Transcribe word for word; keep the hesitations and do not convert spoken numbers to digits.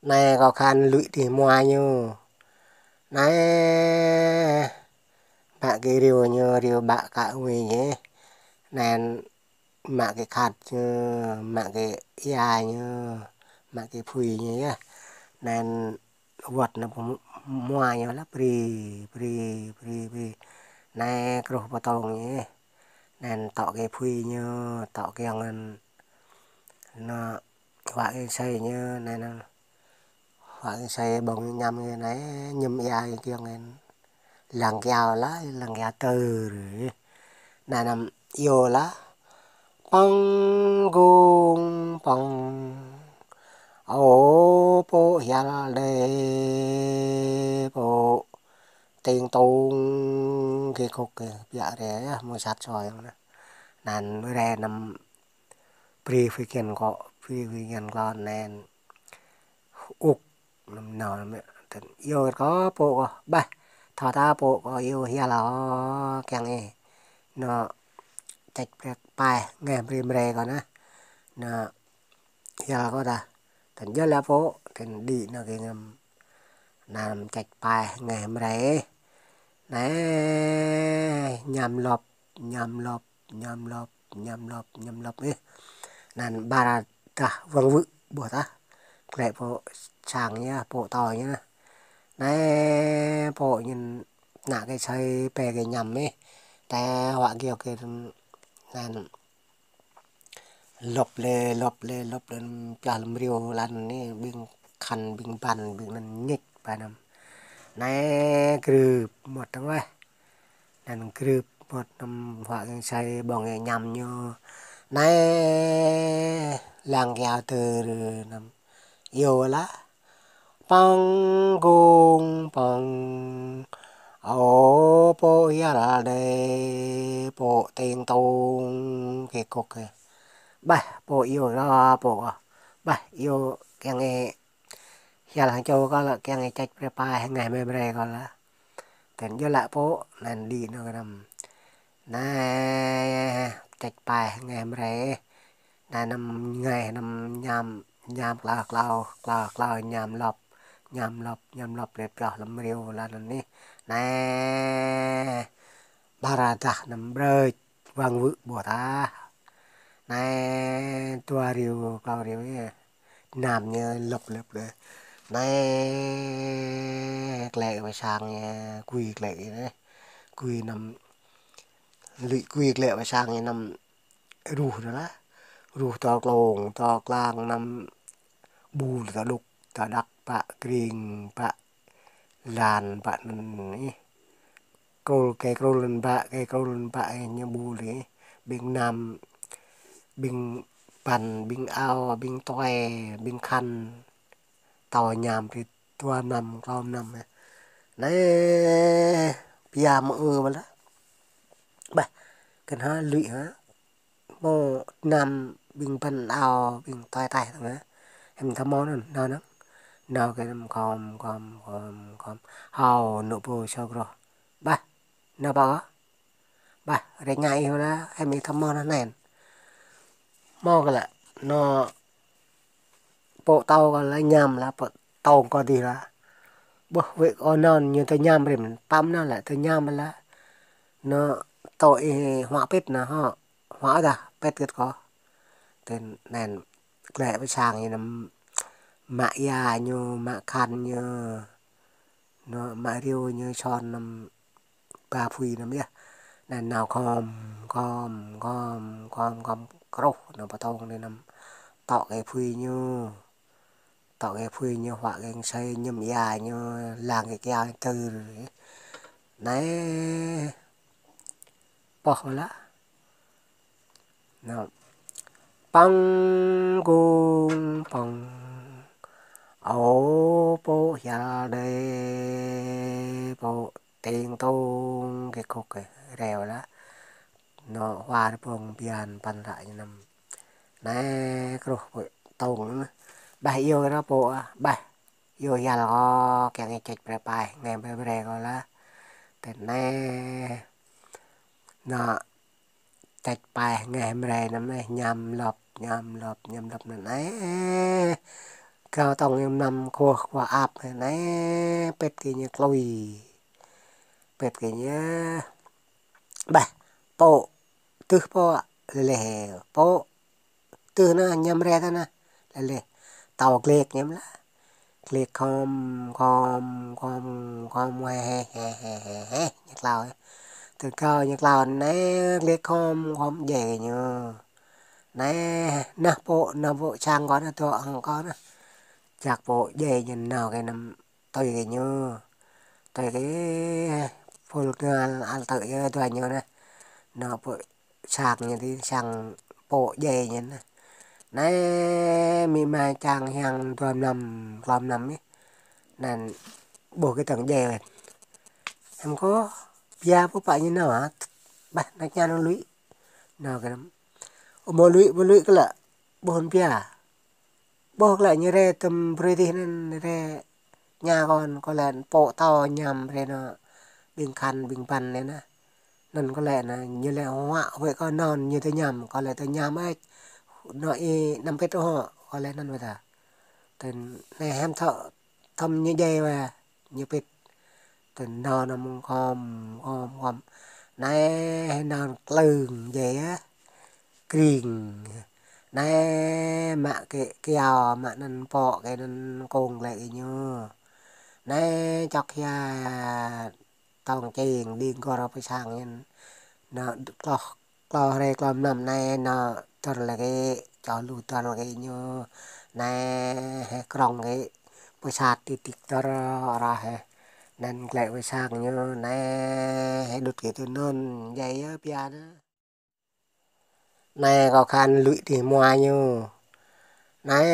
Anai kâo khăn lui dih mua ñu. Anai, mă kơ rêu ñu, rêu bă kơ ui ñu. Anai mă kơ khăt ñu, mă kơ ia ñu, mă kơ phui ñu yơh. Anai wơ̆t anŭn pơm-, mua ñu lah pri, pri, pri, pri. Anai kruh pơtông ñu. Anai tŏ kơ phui ñu, tŏ kơ yang anŭn. Anŭn huă kơ sai ñu, anai anŭn. Huă kơ sai ƀơ̆ng ñăm ñu anai, ñăm ia kơ yang anŭn. Lăng kiao lah, lăng kiao tơr. Anai anŭn iâu lah. Păng gung păng. Ơ pô hiăl đê, pô ting tung, kơ khŭk kơ biă rai yơh, mơ̆ sat soi anŭn. Anŭn rai anŭn pri phi kian kŏ, pri phi kian klon anŭn. Uk, anŭn nao anŭn mơ̆. Tơl iâu kơ pô kơ, bah, thâo ta pô kơ iâu hiăl hŏ, kiăng ih. Anŭn čĕč prek paih, ngeh pri mre kơ anŭn. Anŭn hiăl kơ ta. Tơl jơlah pô, tơl đĭ anŭn kơ ngăm. Anŭn čĕč paih, ngeh mre. Anai, ñăm lŏp, ñăm lŏp, ñăm lŏp, ñăm lŏp, ñăm lŏp ih. Anŭn ƀar dah wơ̆ng wư̆ ƀuh tah. Klĕ pô sang ñu, pô tơ ñu. Anai, pô ñu anŭn kơ sai pĕ kơ ñăm ih. Tơ huă kiao kơ anŭn lŏp lĕ, lŏp lĕ, lŏp lĕ, pioh lăm rêu lăn anŭn, ƀing khăn, ƀing ban, ƀing anŭn ñĕč ba anŭn. Anai krưp mơ̆t tơ̆ng weh. Anŭn krưp mơ̆t anŭn huă kơ sai ƀơ̆ng kơ ñăm ñu. Anai lăng kiao tơr anŭn. Iâu lah. Păng gung păng. Ơ pô hiăl đê, pô ting tung, kơ khŭk kơ. Bah, pô iâu lah, pô kơ. Bah, iâu kiăng ih hiăl hăng čô kơ lah, kiăng ih čĕč pre paih, ngeh mre mre kơ lah. Tơl jơlah pô, anŭn đĭ anŭn kơ anŭn. Anai, čĕč paih, ngeh mre. Anai anŭn ngeh anŭn ñăm, ñăm klao, klao, klao, klao, ñăm lŏp, ñăm lŏp, ñăm lŏp lĕ pioh lăm rêu lăn anŭn ih. Anai, ƀar dah anŭn brơi, wơ̆ng wư̆ ƀuh tah. Anai, dua rêu, klâo rêu ih. Ñăm ñu lŏp lĕ. Anai, klĕ pơ sang ñu, kui klĕ anŭn. Kui anŭn, lui kui klĕ pơ sang ñu anŭn. Ruh anŭn lah. Ruh tơ klông, tơ klang anŭn. Ƀu tơ đŭk, tơ đăk, pă kring, pă lan, pă anŭn ih. Krul, kơ krul anŭn pă, kơ krul anŭn pă ih ñu ƀu lĕ. Ƀing ñăm, ƀing ban, ƀing ao, ƀing tuai, ƀing khăn. Tơ ñăm ri dua mlam, klâo mlam. Anai, pia mơ̆ ư ƀa lah. Bah, kơ hă, lui hă. Mơ̆ ñăm ƀing ban ao, ƀing tuai taih tơ̆ng hă. Hăm tơ mơ̆ anŭn, nao anŭn. Nao kơ anŭn khŏm, khŏm, khŏm, khŏm. Hao, anŭn pô sô krô. Bah, nao pă kơ. Bah, rĕ ngă ih lah, hăm ih tơ mơ̆ anŭn anŭn. Mơ̆ kơ lah, anŭn pô tơ kơ lah ñăm lah, pô tơ kơ dih lah. Ƀuh wĕ kơ anŭn ñu tơ ñăm rĭm, păm anŭn lah tơ ñăm lah. Anŭn tơ ih huă pĕt anŭn hŏ, huă dah pĕt kơ kơ. Tơl anŭn klĕ pơ sang ñu anŭn mă ia ñu, mă khăn ñu. Anŭn mă rêu ñu sŏn anŭn ba phui anŭn yơh. Anŭn nao khŏm, khŏm, khŏm, khŏm, khŏm, kruh anŭn pơtông anŭn. Tŏ kơ phui ñu. Tŏ kơ phui ñu huă kơ sai ñăm ia ñu lăng kơ kiao tơr. Anai. Pơ̆ lah. Anŭn. Păng gung păng. Ơ pô hiăl đê, pô ting tung, kơ khŭk kơ rêu lah. Anŭn huă rơpông bian păn ră ñu anŭn. Anai kruh pơtông. Bah iâu kơ pô ah, bah. Iâu hiăl kơ, kiăng ih čĕč pre paih, ngeh mre mre kơ lah. Tơl anai. Anŭn. Čĕč paih ngeh mre anŭn ih, ñăm lŏp, ñăm lŏp, ñăm lŏp anŭn ih. Gao tong ñu mlam khuah khuah ăp anai, pĕt kơ ñu klui. Pĕt kơ ñu, bah, pô, tưh pô, lĕ lĕ, pô, tưh anai, ñăm rai ta anai, lĕ lĕ, tao glĕk ñăm lah. Glĕk khom, khom, khom, khom, he, he, he, he, he, he, ñu klao. Tơ gao ñu klao anai, glĕk khom, khom, djai kơ ñu. Anai, nah pô, nah pô, sang kơ anai, tŏ hăng kơ anai. Jak pô djai ñu nao kơ anăm tui kơ ñu. Tui kơ phul ngal al tơ yơ dua ñu anai. Nao pô sang ñu tui, sang pô djai ñu anai. Anai, mĭ ma čang hiăng dua mlam, klâo mlam ih. Anŭn ƀuh kơ tơ̆ng djai wĕt. Hăm kơ, pia pô pă ñu nao hă? Bah, anai ñan lui. Nao kơ anăm. Ơ, mơ̆ lui, mơ̆ lui kơ lĕ. Ƀuh pia. Ƀuh kơ lĕ ñu rai tơm brơi dih anŭn rai ña kơ anŭn, kơ lĕ pô tao ñăm rai anŭn ƀing khăn, ƀing păn anŭn anai. Anŭn kơ lĕ anŭn, ñu lĕ huă huĕ kơ anŭn, ñu tơ ñăm, kơ lĕ tơ ñăm ĕč. Anŭn ih anăm pĭt ôh, kơ lĕ anŭn wơ̆t ta. Tơ anai hăm thâo, thâo ñu djai wă, ñu pĭt. Tơ anŭn anŭn mơ̆ng khom, khom, khom. Anai anŭn klưng djai yơh. Kring. Anai mă kơ kiao, mă anŭn pô kơ anŭn kông lĕ kơ ñu. Anai čŏk hia tong čing, đing gor pơ sang ñu. Anŭn kloh, kloh rai kloh mlam anai anŭn dơr lĕ kơ, čŏ lu dơr kơ ñu. Anai he krong kơ, pơsat ti tik dơr arah he. Anŭn glĕ pơ sang ñu, anai he đŭt kơ tơ anŭn, djai yơh pia anŭn. Anai kơ khăn lui dih mua ñu. Anai